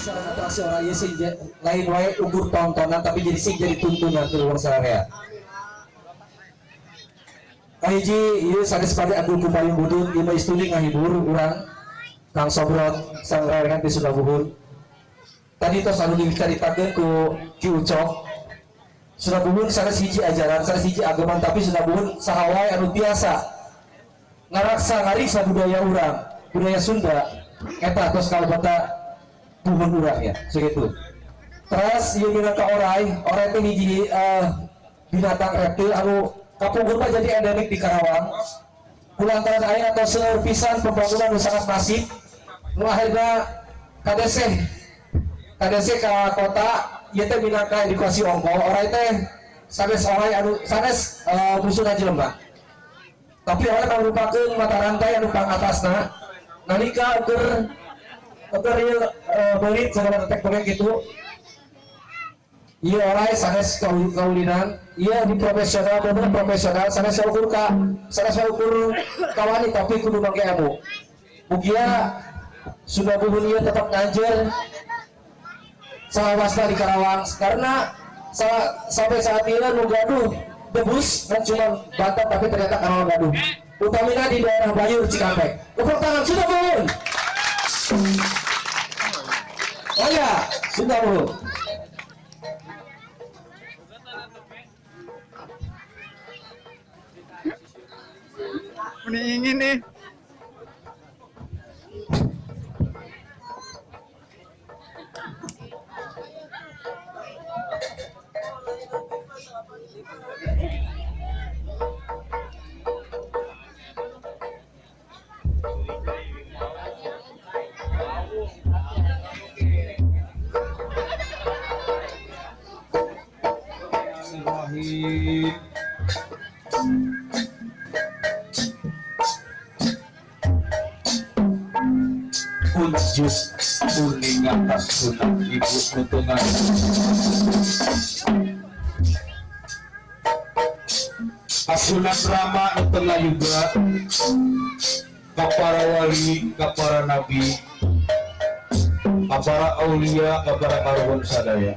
Sareng atraksi oray sih lain wae ukur tontonan, tapi jadi sih jadi tuntunan ke luar sararea. Kahiji ieu sanes pada Abdul Kumayung Budut, ieu mah istuni ngahibur urang Kang Sobrot sang rerengan di Sunda Buhun. Tadi tos anu dicaritakeun ku Ki Ucok. Sunda Buhun sanes hiji ajaran, sanes hiji agama, tapi Sunda Buhun saha wae anu tiasa ngaraksa ngariksa budaya urang, budaya Sunda eta tos kalebeta buhun urang ya, segitu. Terus ieu minangka oray, oray teh hiji binatang reptil anu kapungkur mah jadi endemik di Karawang. Kulantaran aya atau seueur pisan pembangunan nu sangat masif, nu akhirna kadeseh kadeseh ka kota ieu teh minangka edukasi ongko. Oray teh sanes oray anu sanes musuhna jelema, tapi oray merupakan mata rantai anu pangatasna nalika ukur ukur ieu beulit segala tetek bengek gitu. Ieu oray sanes kaulinan, ieu di profesional, bener profesional, sanes ukur ka sanes ukur kawani, tapi kudu make ilmu. Mugia Sunda Buhun ieu tetap nganjur salawasna di Karawang, karena sampai saat ini nu gaduh debus kan cuma Banten, tapi ternyata Karawang gaduh, utamina di daerah Bayur, Cikampek. Tepuk tangan Sunda Buhun. Oh ya, Sunda Buhun. Ini ingin nih. Bismillahirrahmanirrahim. Unjuk kuning atas sunat ibu nutungan Kasunan Rama nu tengah juga ka para wali, ka para nabi, ka para aulia, ka para karuhun sadaya.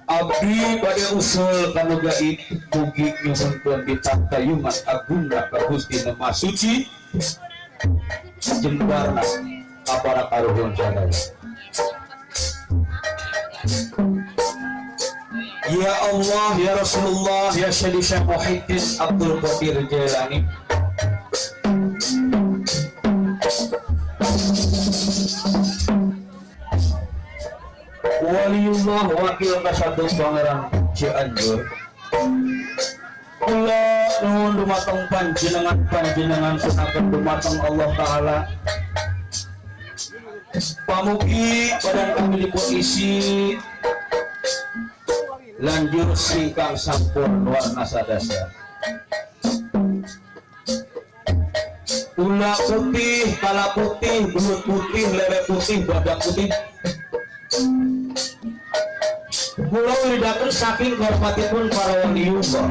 Abdi bade usul kanu gaib, mugi nyuhunkeun ditangtayungan agungna ka Gusti Nu Maha Suci, jembarna ka para karuhun sadaya. Ya Allah, ya Rasulullah, ya Syekh Syekh Muhyiddin Abdul Qadir Jailani. Waliullah wakil kasatu Pangeran Cianjur. Kula nuwun dumateng panjenengan panjenengan sunaken dumateng Allah Ta'ala. Pamugi badan kami dipun isi lanjur singkang sampun warna sadasa. Ula putih, kala putih, belut putih, lele putih, badak putih. Kula wiridaken saking hormatipun para waliullah.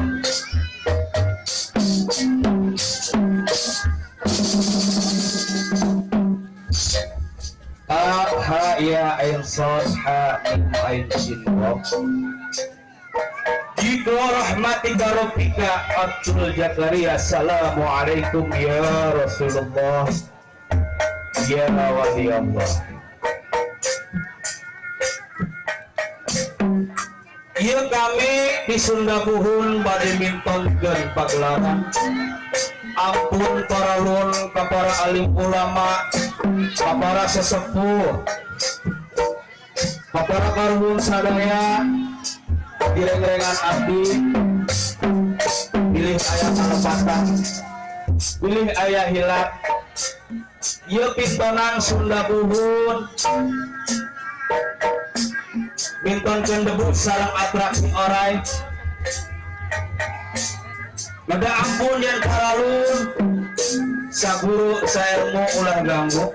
A H ya ain sad ha mim ain sin waw. Jika rahmatika rabbika Abdul Jakaria. Assalamualaikum ya Rasulullah, ya wali Allah. Ieu kami di Sunda Buhun bade mintonkeun pagelaran. Ampun para lun, ka para alim ulama, ka para sesepuh, ka para karuhun sadaya, direng-rengan abdi pilih aya kalepatan, pilih aya hilap. Ieu pintonan Sunda Buhun. Mintonkeun debut sareng atraksi orai. Mada ampun yang paralun saguru saelmu ulah ganggu.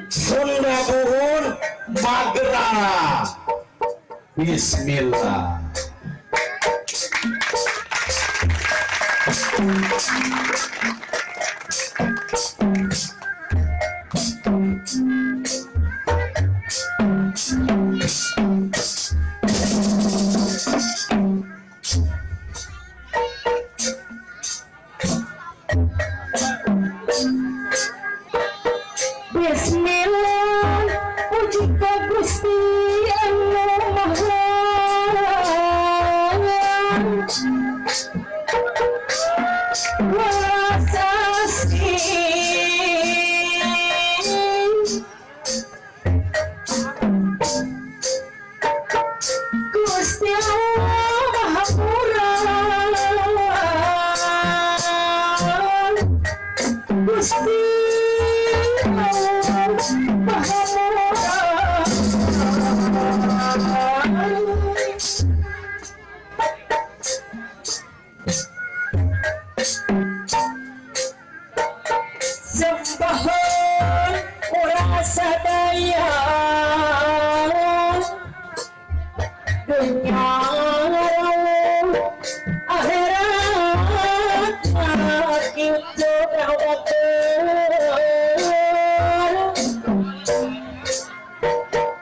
Sunda Buhun Mageran. Bismillah. Bismillah, puji ka Gusti anu Maha Kuasa. Gusti Allah Maha Murah, Gusti Allah Maha Murah. Sembahan urang sadaya dunya akhirat kitu rawakeun.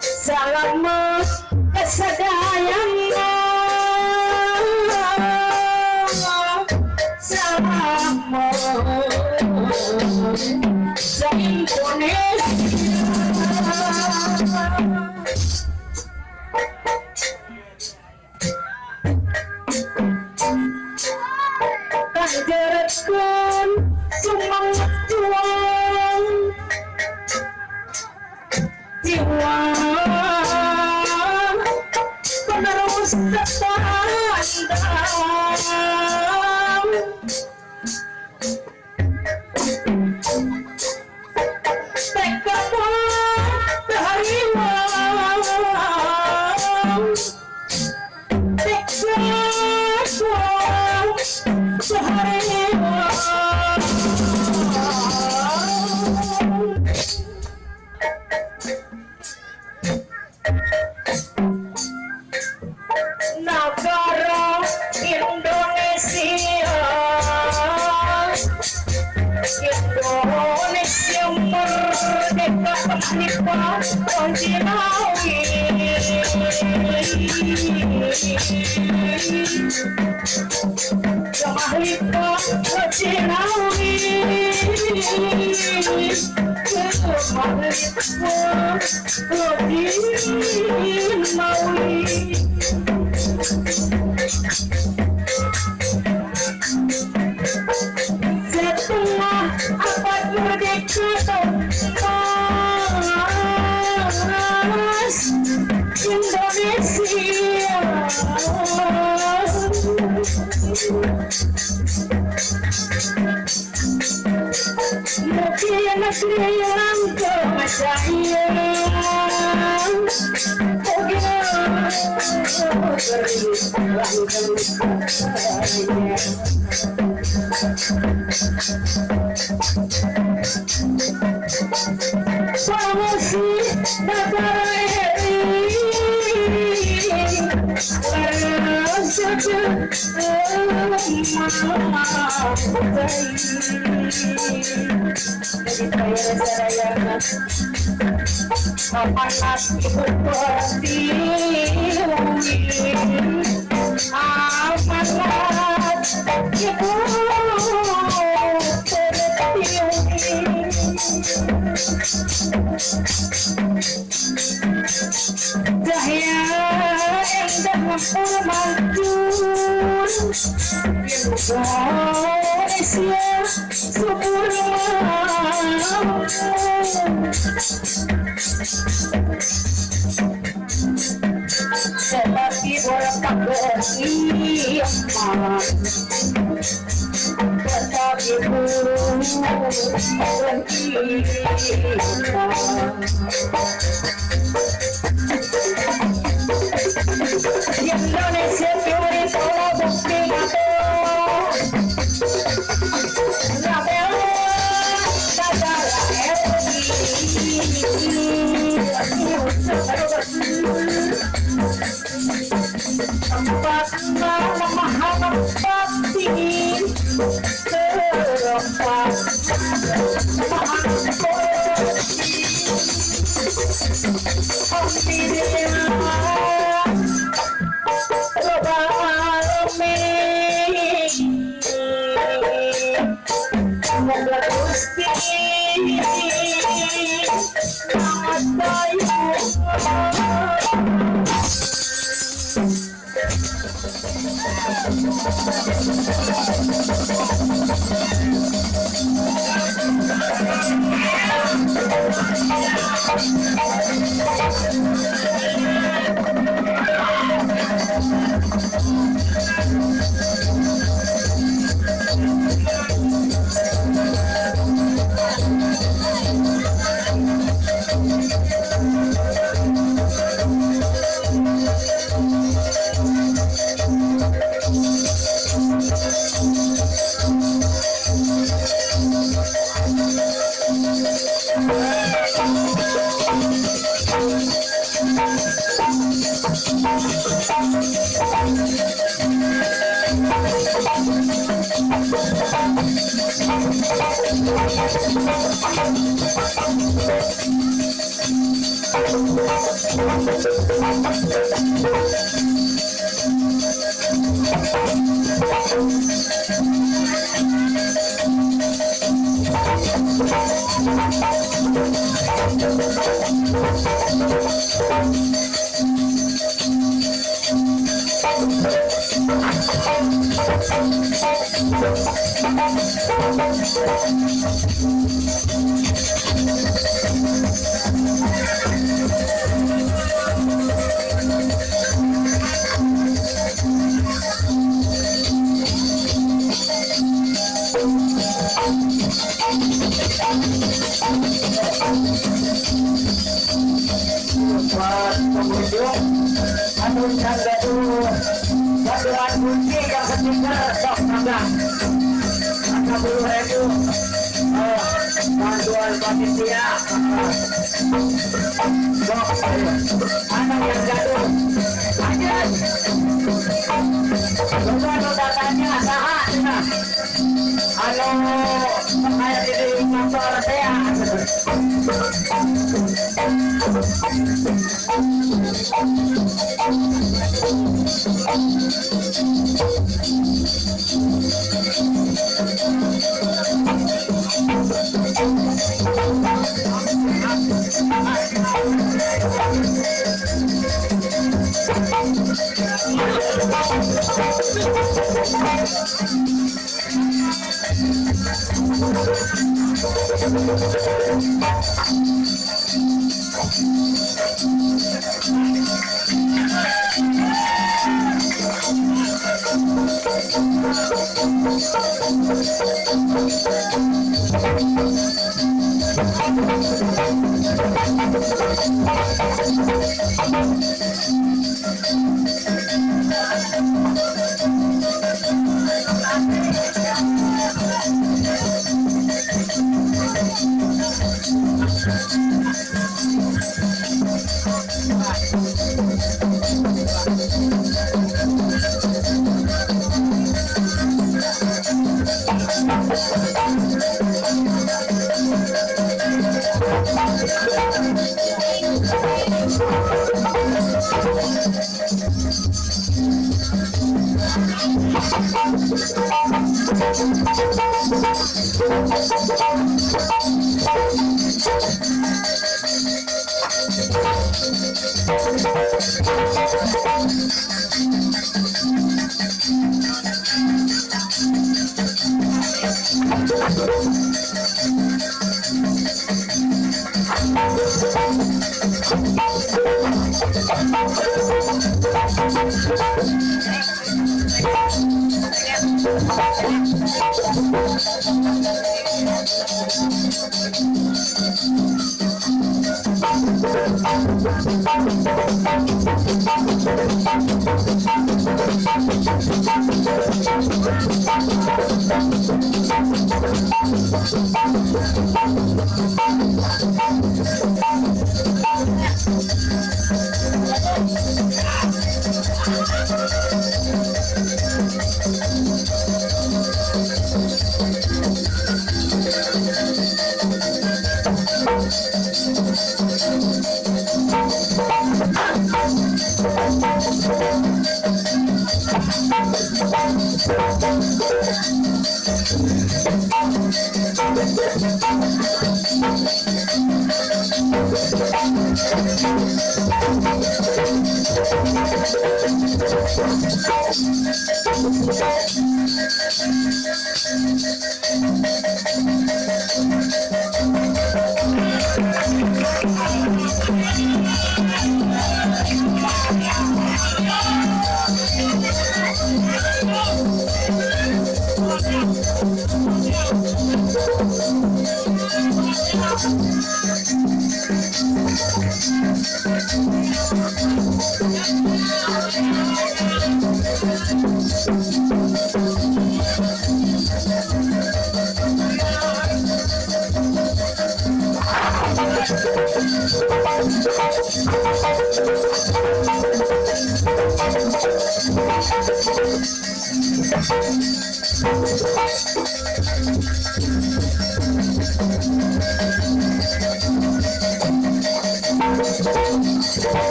Salamat kasadayana, salamat sa Indonesia. Kanjeretkeun sumanget juang jiwa penerus tetandang tekad hariwang tekad hariwang. Negara Indonesia, Indonesia merdeka merdeka jinawi. Merdeka jinawi, merdeka jinawi. Setengah abad merdeka tuntas Indonesia. Mugi negeri langgeng jaya, mugi negeri langgeng jaya. Promosi negara ini Panas ibu pertiwi, amanat ibu pertiwi. Dahya endah ngempur mancur, Indonesia subur makmur. Seperti bola iman, tetapi burung iman. Buat pengunjung anu gaduh gaduhan kunci yang stiker sok mangga 40.000 bantuan panitia sok anak yang gaduh aja coba nu datanya saha cenah anu aya di motor teh.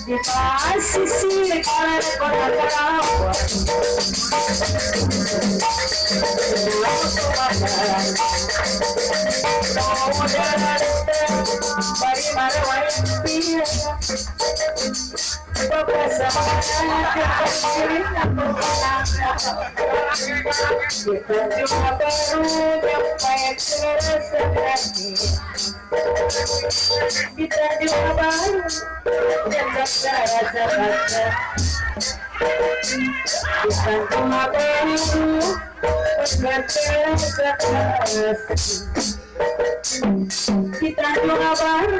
Di pasisir kota Karawang,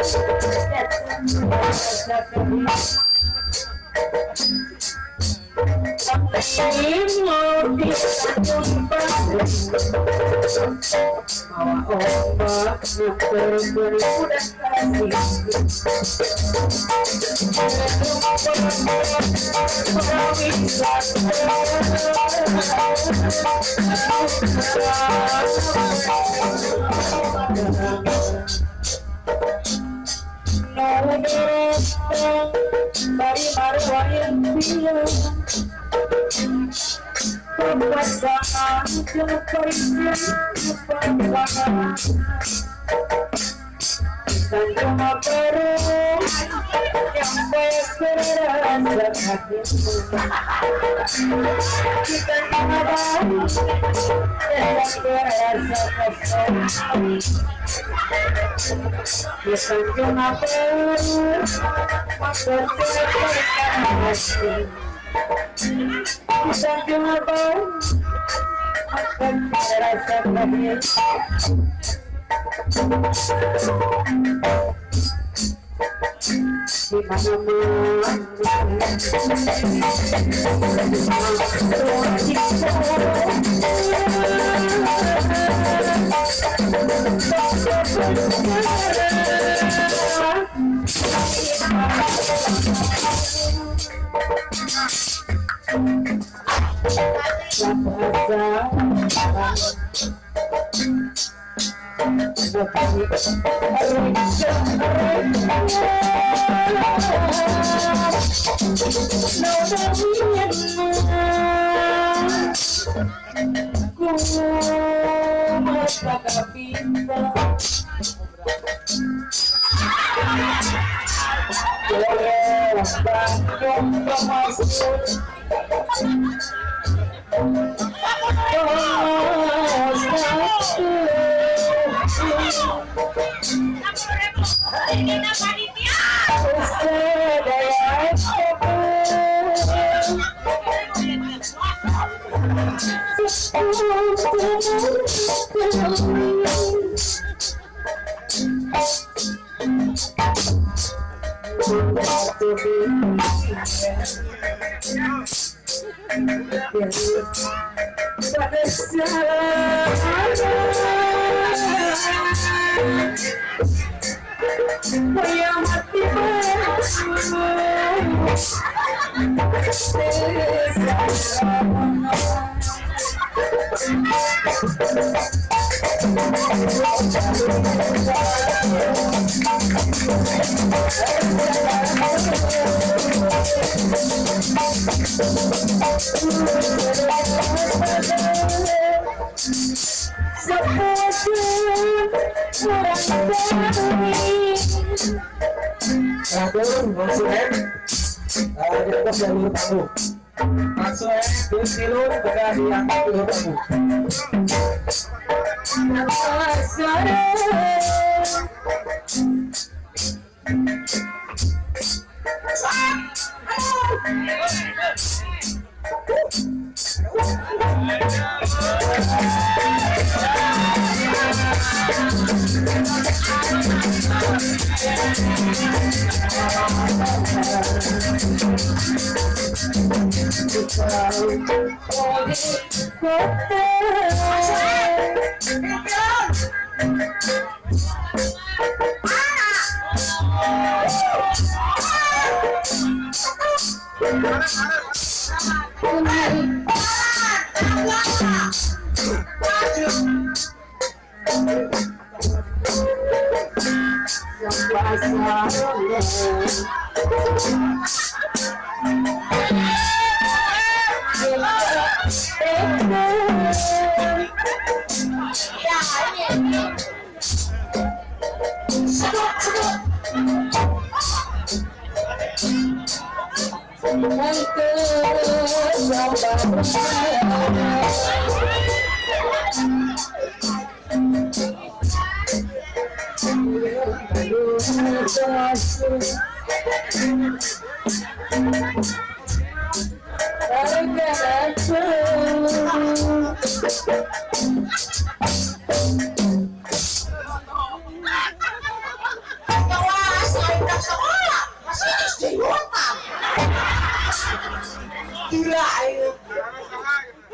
Gila ayo.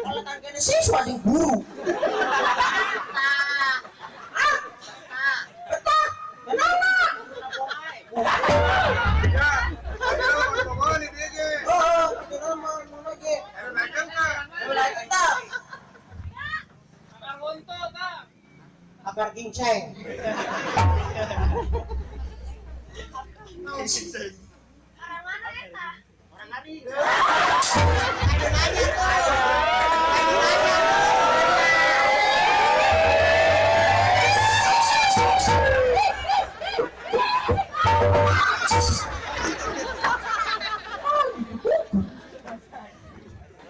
Kalau kan kene siswa sing guru. Agar kinceng. Orang mana eta? Orang Adi. Ayo nanya tuh. Ayo nanya tuh.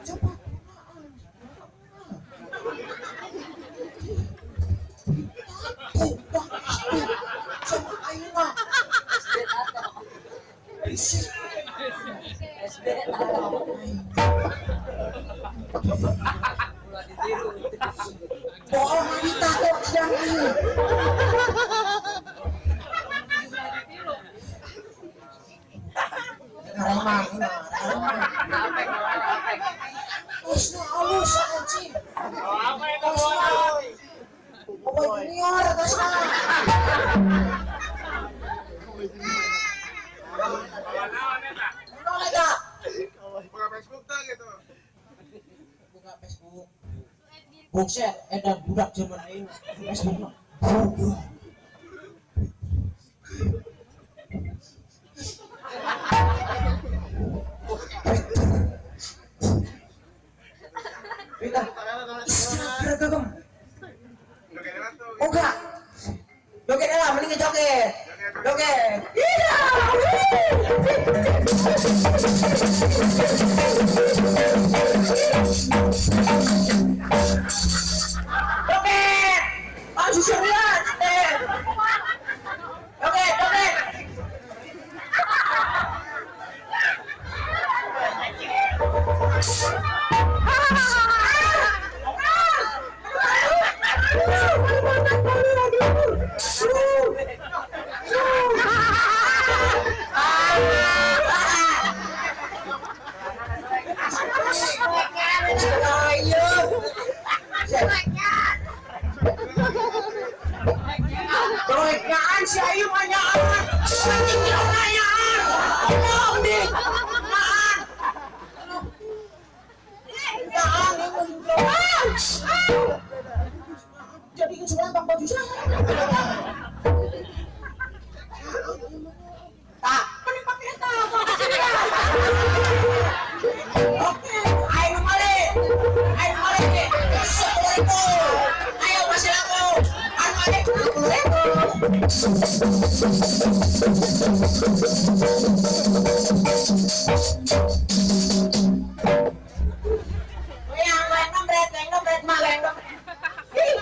Coba. Bohong kita kok sedang ini. Terusnya halus anjing. Terusnya junior terusnya. Buka Facebook tak gitu. Buka Facebook. Buset, edan budak zaman ayeuna. Facebook mah. Budak. Twitter. Instagram. Oh enggak. Joget lah, mending joget. Joget. Iya. Joget. Ah, susah lihat. Joget, joget. Proyeknyaan si Ayu manyaan, anjing nyaan, tolong deh, nyaan, nyaan, jadi insulan baju saya. Tak, mending pakai eta. Oke, ayo male, ayo male, 10.000, ayo masih laku, ayo male, 10.000. Yang nombret, mak, yang nombret. Ih,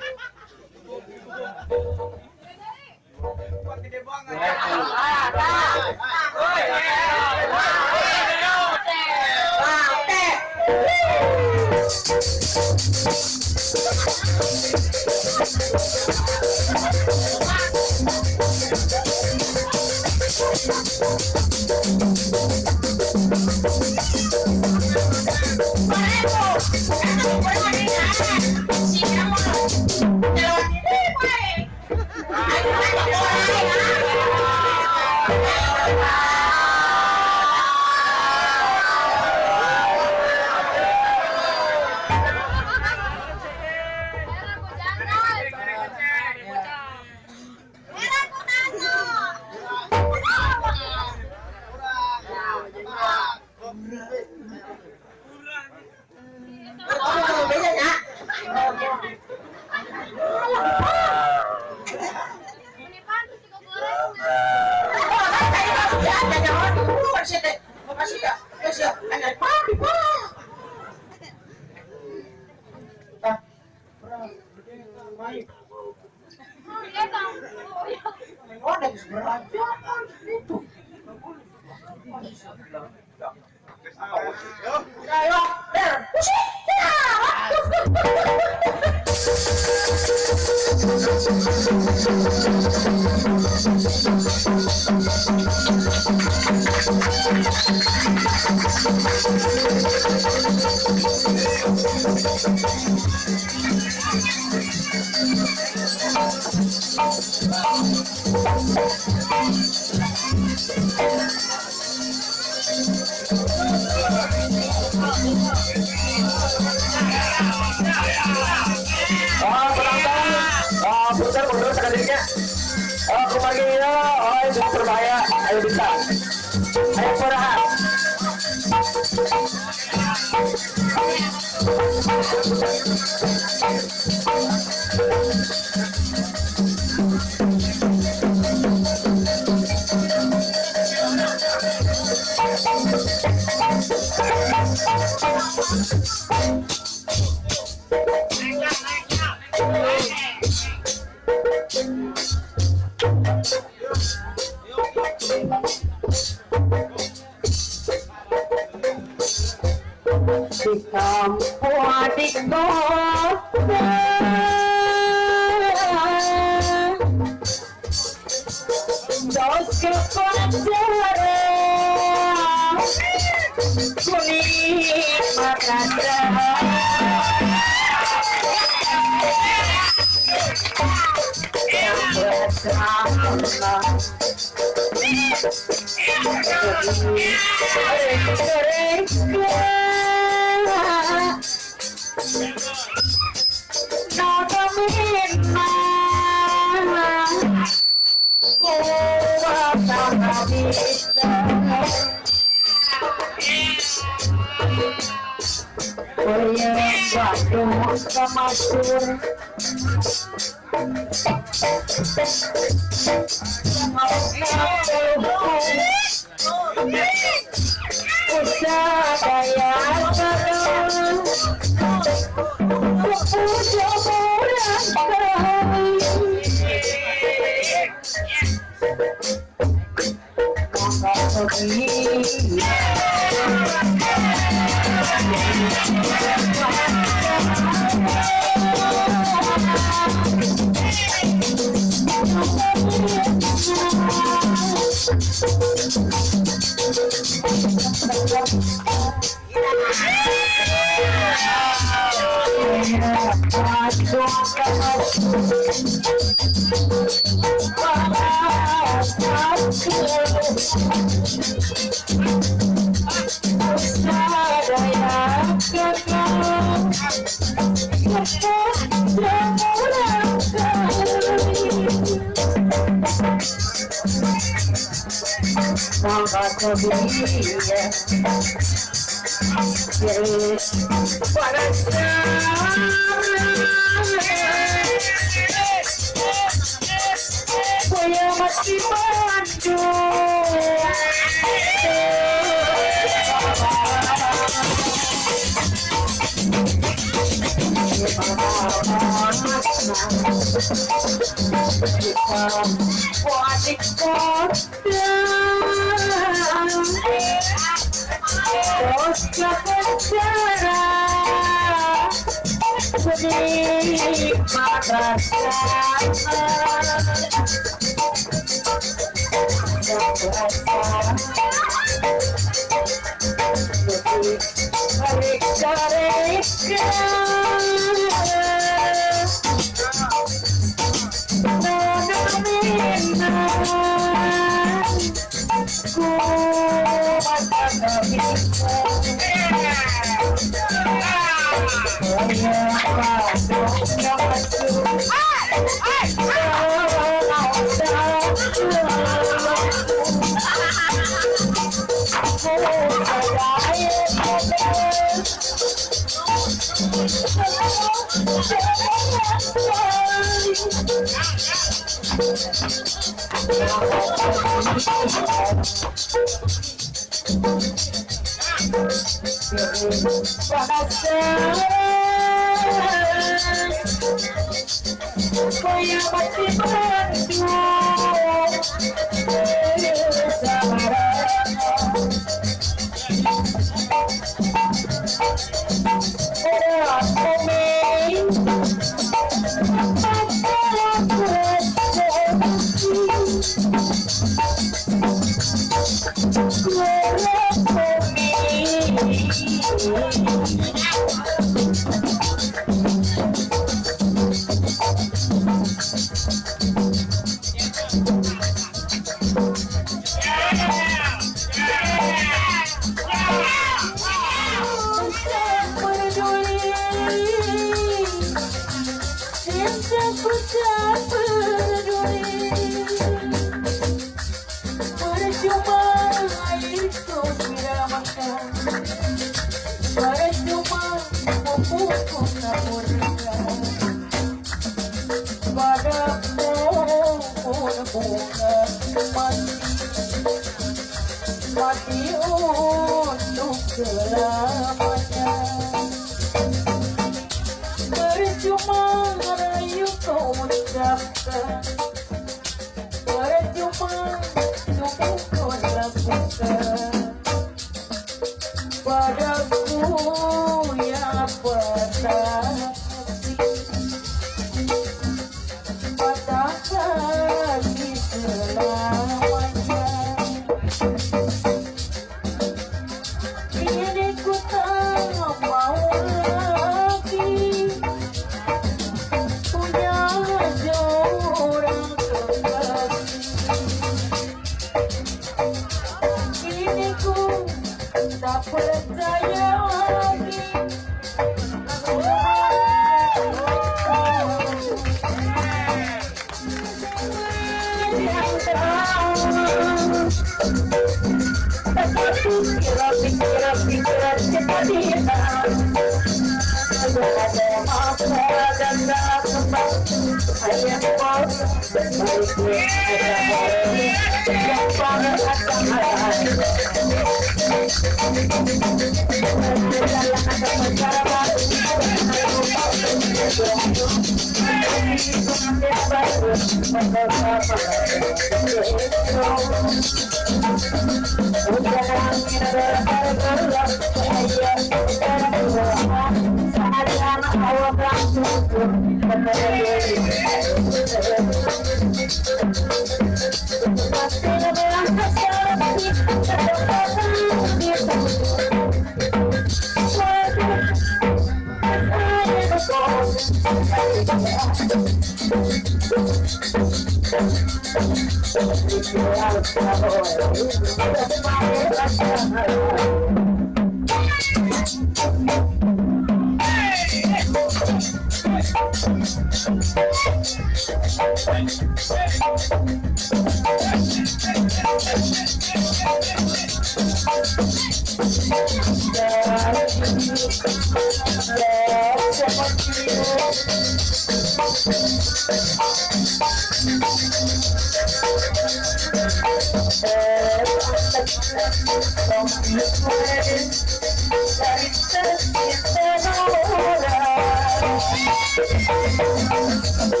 Thank you.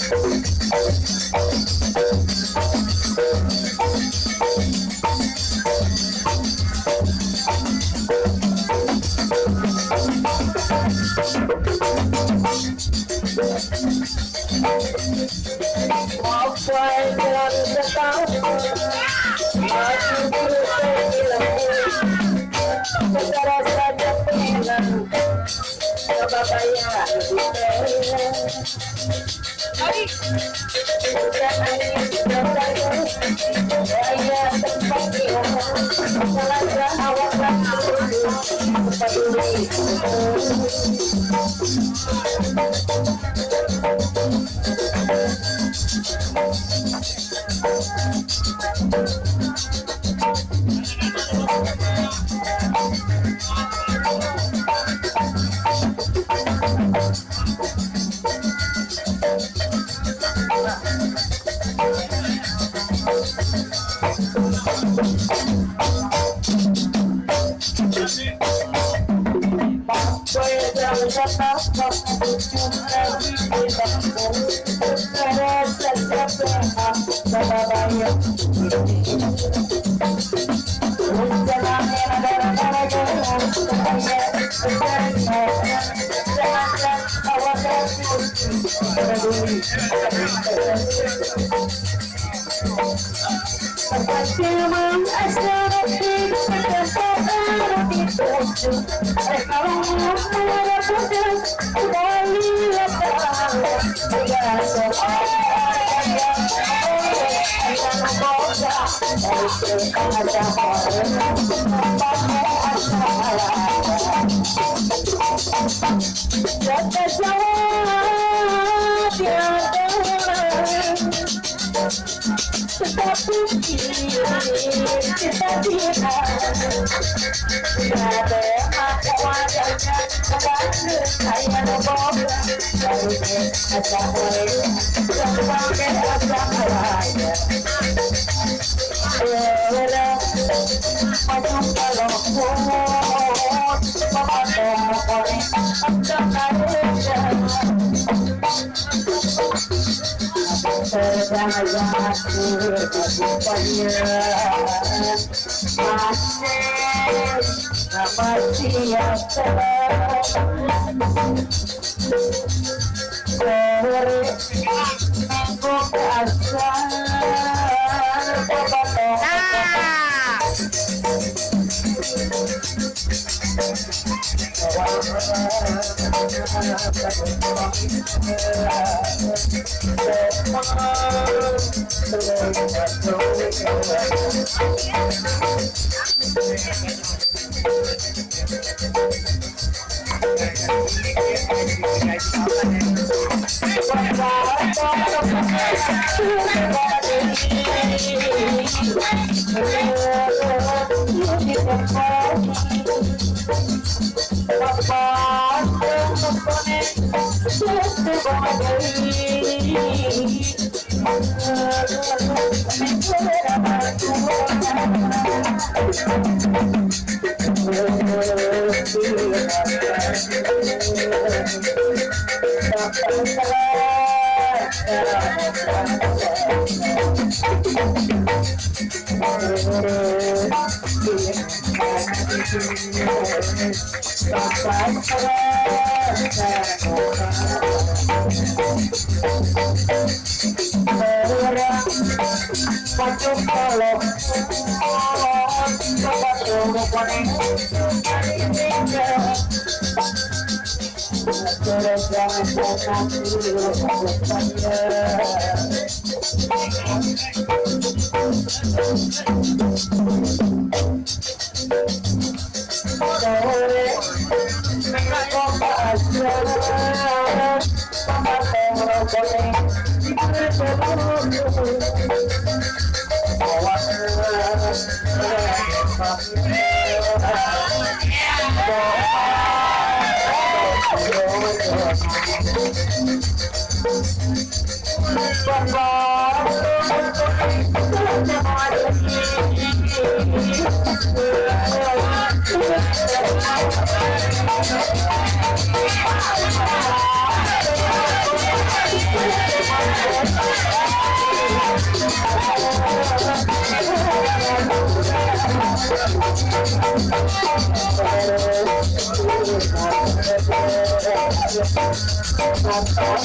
Thank you. Bye.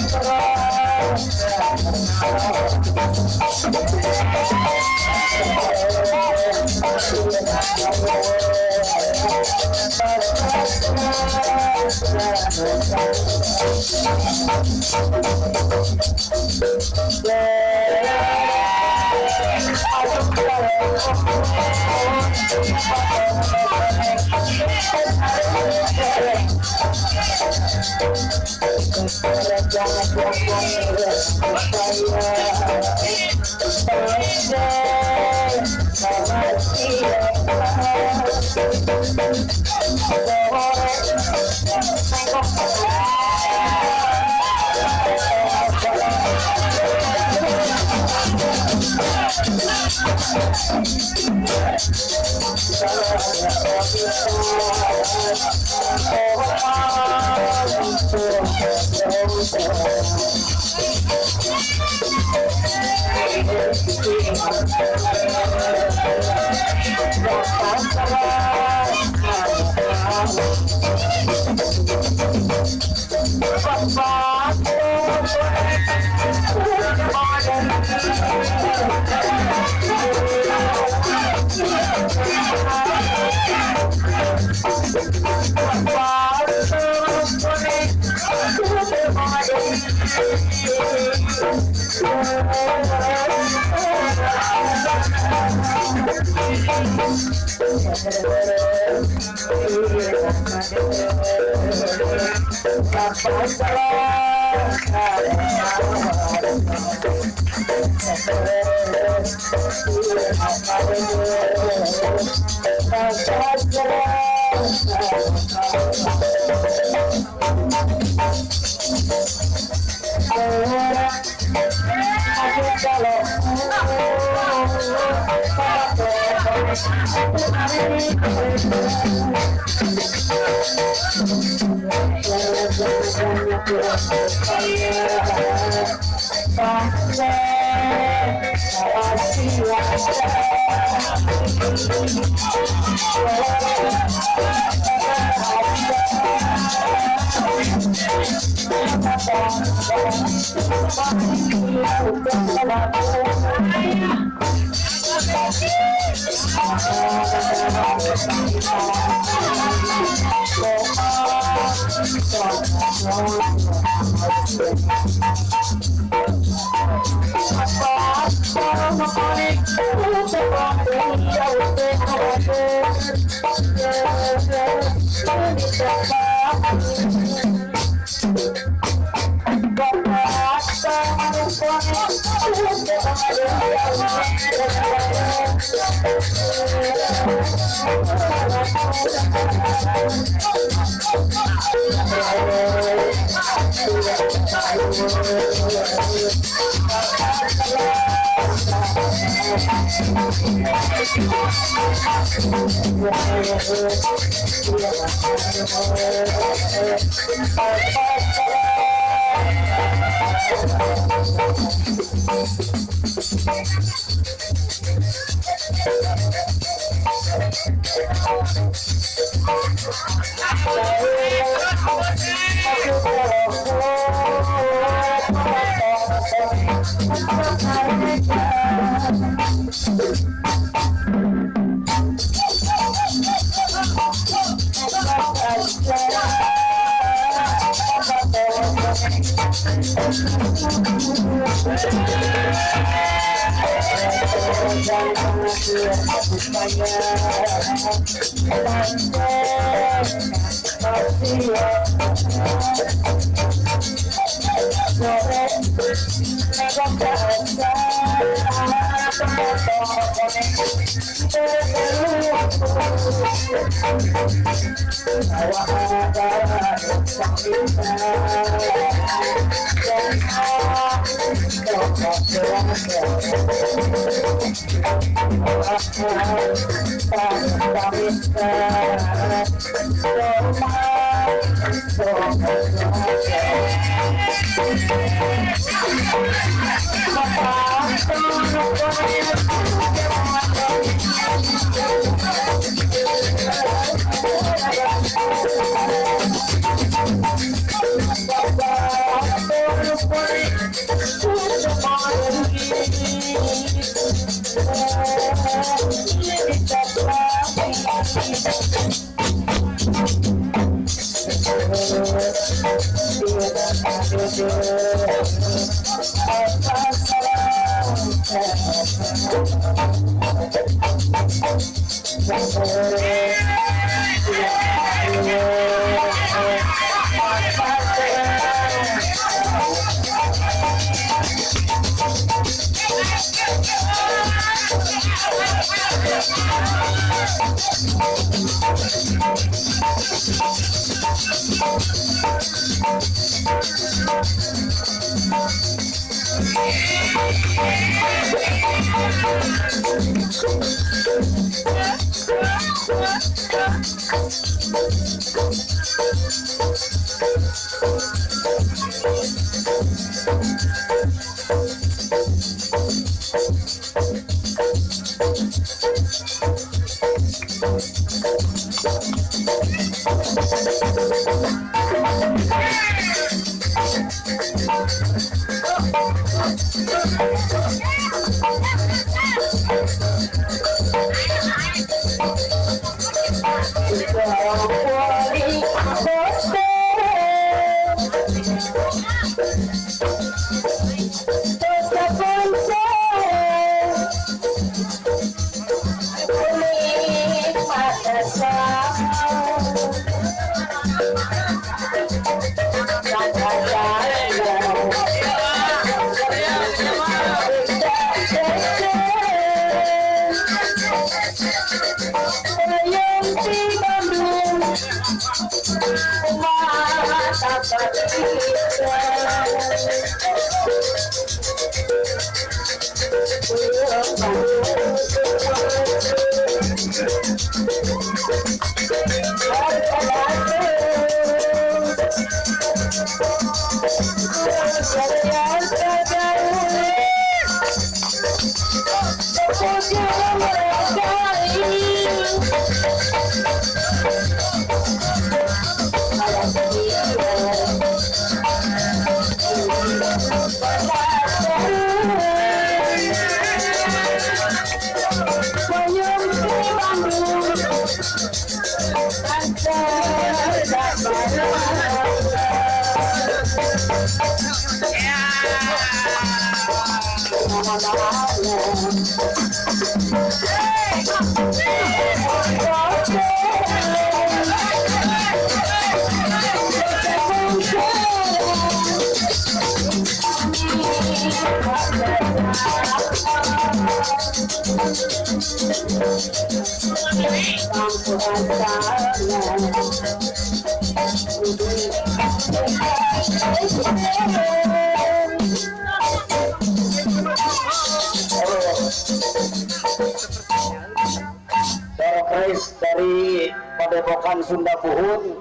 Kris dari Padepokan Sunda Buhun,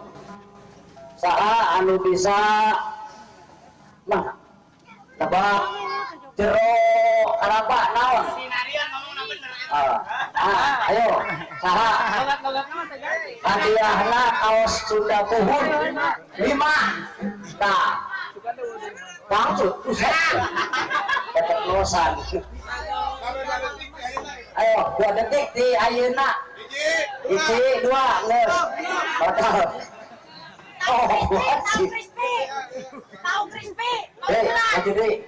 saha anu bisa mah tebak jero kalapa naon? Ayo saha hadiahna kaos Sunda Buhun 5. Nah, langsung keceplosan. Ayo 2 detik di ayeuna. 1, 2, nges. Batal. Oh, buat sih. Tahu crispy. Maju deui.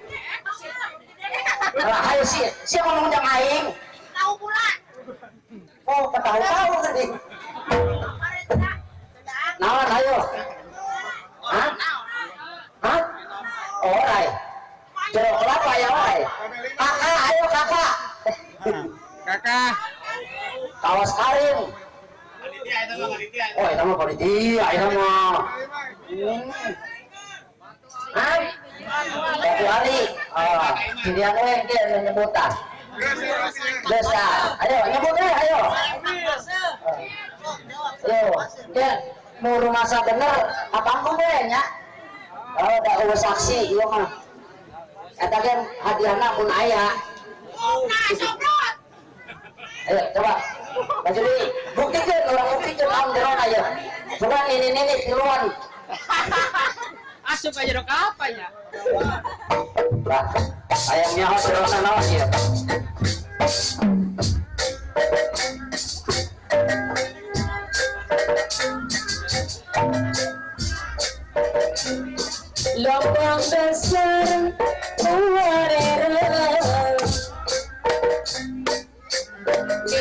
Lah, ayo sih, siapa mau ngundang aing? Tahu bulat. Oh, ketahu-tahu tadi. Naon ayo? Hah? Hah? Orai. Jeruk kelapa ya, orai. Kakak, ayo kakak. Kakak. Kawas Karim. Oh, itu mah panitia, itu mah. Hah? Satu hari. Sinian we ge nyebutan. Desa. Ayo nyebut we, ayo. Ayo, ge nu rumasa bener apangku we nya. Oh, da eueuh saksi ieu mah. Eta ge hadiahna mun aya. Nah, sobrot. Ayo coba. Maju deui. Buktikeun urang buktikeun am jerona ieu. Coba nini-nini tiluan. Asup aja dok apa ya? Lah, ayamnya harus jerona naon ieu? Lambang dasar warera di